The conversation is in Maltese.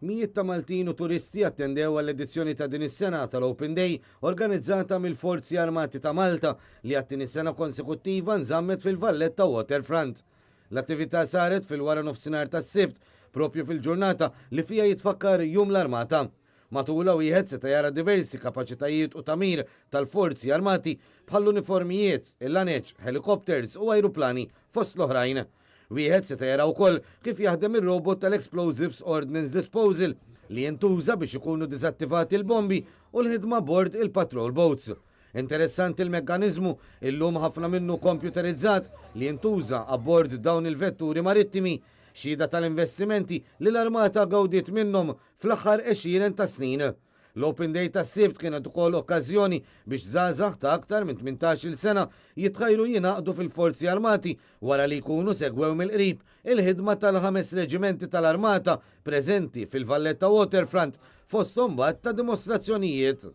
Mijiet ta' Maltin u turisti attendew għall-edizzjoni ta' din is-sena tal-Open Day organizzata mill-Forzi Armati ta' Malta li għat-tieni sena konsekuttiva nżammet fil-Valletta Waterfront. L-attività saret fil-wara nofsinhar tas-Sibt, propju fil-ġurnata li fiha jitfakkar Jum l-Armata. Matulha wieħed seta' jara diversi kapaċitajiet u tagħmir tal-Forzi Armati bħall-uniformijiet, il-laneċ, ħelikopters u ajruplani fost l-oħrajn. Wieħed seta' jara wkoll kif jaħdem ir-robot tal-Explosives Ordnance Disposal li jintuża biex ikunu diżattivati l-bombi u l-ħidma abbord il-patrol boats. Interessanti l-mekkaniżmu, illum ħafna minnu kompjuterizzat, li jintuża abbord dawn il-vetturi marittimi, xhieda tal-investimenti li l-Armata gawdiet minnhom fl-aħħar għexieren ta' snin. L-Open Day tas-Sibt kienet ukoll okkażjoni biex żgħażagħ ta' aktar minn 18-il sena jitħajru jingħaqdu fil-Forzi Armati wara li jkunu segwew mill-qrib il-ħidma tal-ħames reġimenti tal-Armata preżenti fil-Valletta Waterfront fosthom b'għadd ta' dimostrazzjonijiet.